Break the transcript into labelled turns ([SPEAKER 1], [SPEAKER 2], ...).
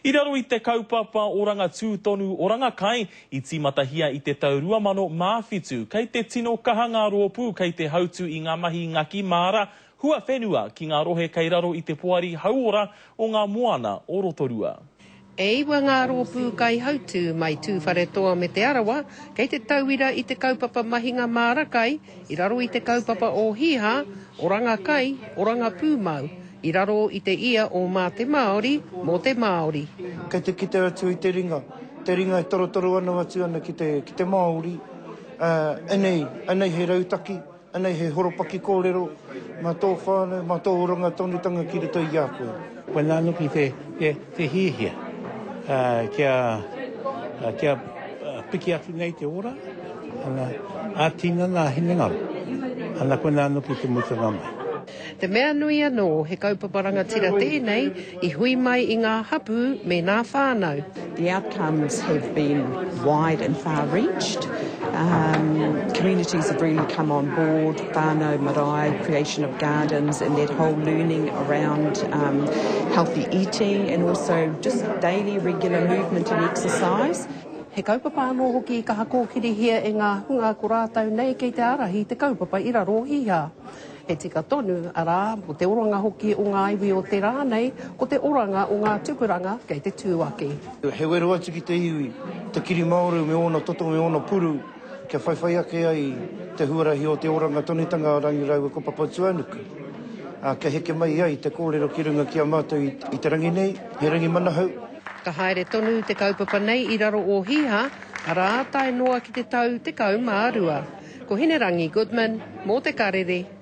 [SPEAKER 1] I raro i te kaupapa Oranga Tū Tonu, Oranga Kai, i tīmatahia i te tau 2007, kei te tino kaha ngā rōpū kei te hautū i ngā mahi ngaki māra huawhenua ki ngā rohe kei raro i te Poari Hauora o ngā Moana o Rotorua.
[SPEAKER 2] E iwa ngā rōpū kaihautū mai Tūwharetoa me Te Arawa kei te tauira i te kaupapa mahinga māra kai i raro i te kaupapa o Hīhā, Oranga Kai, Oranga Pūmau, i raro i te ia o Mā te Māori, mō te Māori.
[SPEAKER 3] Kei te kite atu i te ringa, te ringa e torotoro ana atu ana ki te, ki te Māori, ā, anei, anei he rautaki, Anei he horopaki kōrero mā tō whānau, mā tō oranga tonutanga ki roto i a koe.
[SPEAKER 4] Koinā noki te, te, te hiahia, kia, kia piki atu nei te ora, ana, ā-tinana, ā-hinengaro. Ana, koinā noki te mutunga mai.
[SPEAKER 2] Te mea nui anō, he kaupapa rangatira tēnei i hui mai i ngā hapū me nā whānau.
[SPEAKER 5] The outcomes have been wide and far reached. Um, communities have really come on board, whānau, marae, creation of gardens and that whole learning around um, healthy eating and also just daily regular movement and exercise.
[SPEAKER 2] He kaupapa anō hoki i kaha kōkirihia e ngā hunga ko rātou nei kei te ārahi i te kaupapa i raro o Hīhā. He tika tonu, arā, mō te oranga hoki o ngā iwi o te rā nei, ko te oranga o ngā tupuranga kei te tū ake.
[SPEAKER 3] He wero atu ki te iwi, te kiri Māori me ōna toto me ōna puru, kia whaiwhai ake ai te huarahi o te oranga tonutanga a Rangi rāua ko Papatūānuku, ā, kia heke mai ai te kōrero ki runga ki a mātou i te rangi nei, he rangi manahau.
[SPEAKER 2] Ka haere tonu te kaupapa nei i raro o Hīhā, arā, tae noa ki te tau 12. Ko Hinerangi Goodman, mō Te Karere.